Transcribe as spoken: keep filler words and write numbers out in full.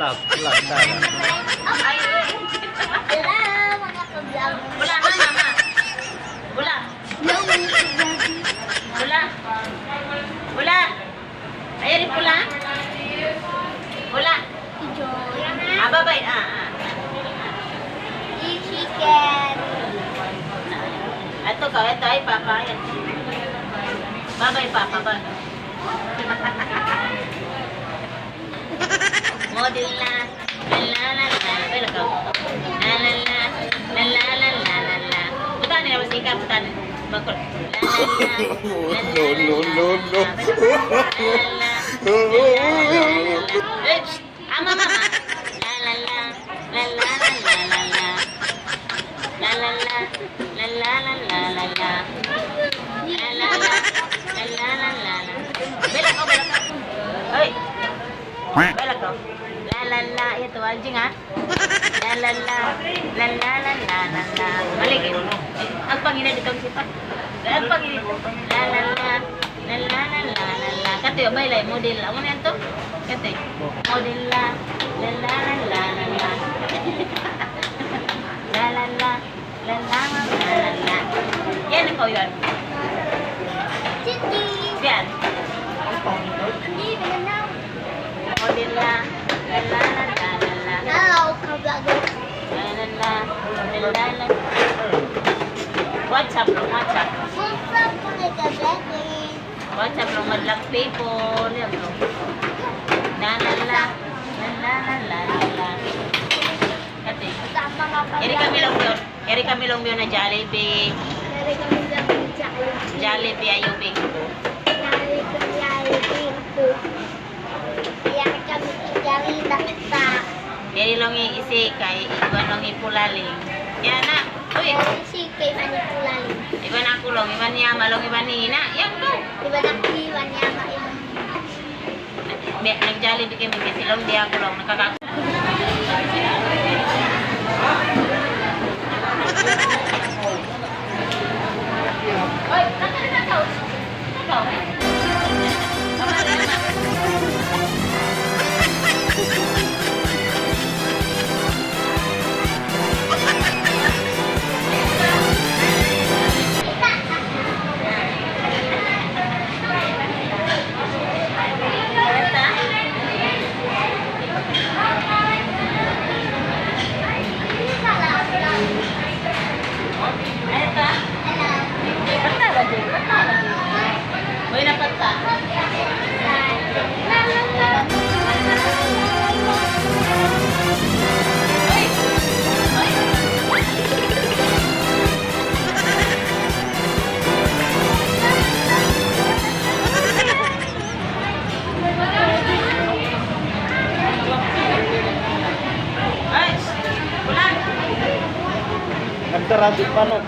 Ay, ay. Bula, ha, mama. Bula. Bula. Bula. Ayaw di bula. Bula. Ah, bye-bye. Ah, ah. Chicken. Ito ka, ito ay papa. Yan. Bye-bye, papa. Bye. Model na. La, la, la, la. Bella ka. La, la, la. La, la, la, la, la, la. Putana, masika, putana. Bakul. La, la, la. La, la, la, la, la, la. No, no, no, no. La, la, la. La, la, la, la, la, la. Ups. Ama, mama. La, la, la. La, la, la, la, la, la. La, la, la. La, la, la, la, la, la. La, la, la. La, la, la, la, la. Bella ka, bella ka. Hoy. Bella ka. La, la, la. Ito, anjing, ha? La, la, la. La, la, la, la, la, la. Balik, eh. Ang pangina dito, ang sipa. Ang pangina dito. La, la, la. La, la, la, la, la, la. Kati, abay, lay, model. Amo na yan to. Kati. Model la. La, la, la, la, la, la. La, la, la. La, la, la, la, la, la. Yan, ikaw yan. Siti. Yan. Hindi, ganun na. Model la. La, la, la, la, la, la. Hello, ka-vlogger. La, la, la. La, la, la. WhatsApp, WhatsApp. WhatsApp, mga ka-vlogger. WhatsApp, mga vlog people, yan, bro. La, la, la. La, la, la, la, la, la. Kati. Yari kami laung biya', yari kami laung biya' na Jollibee. Yari kami laung biya' na Jollibee. Jollibee, ayaw Bingko. Yari kami, yari Bingko. Yari kami, yari Dakta. Yari laung hi Isikay, iban laung hi Pulaling. Yan na. Uy. Yari Isikay, iban hi Pulaling. Iban aku laung, iban hi ama laung, iban hi ina'. Yan ko. Iban aku, iban hi ama, iban hi ina'. Biya' nag-Jollibee kami kasi laung di' aku laung nakaka- Nagtarasik pa, no?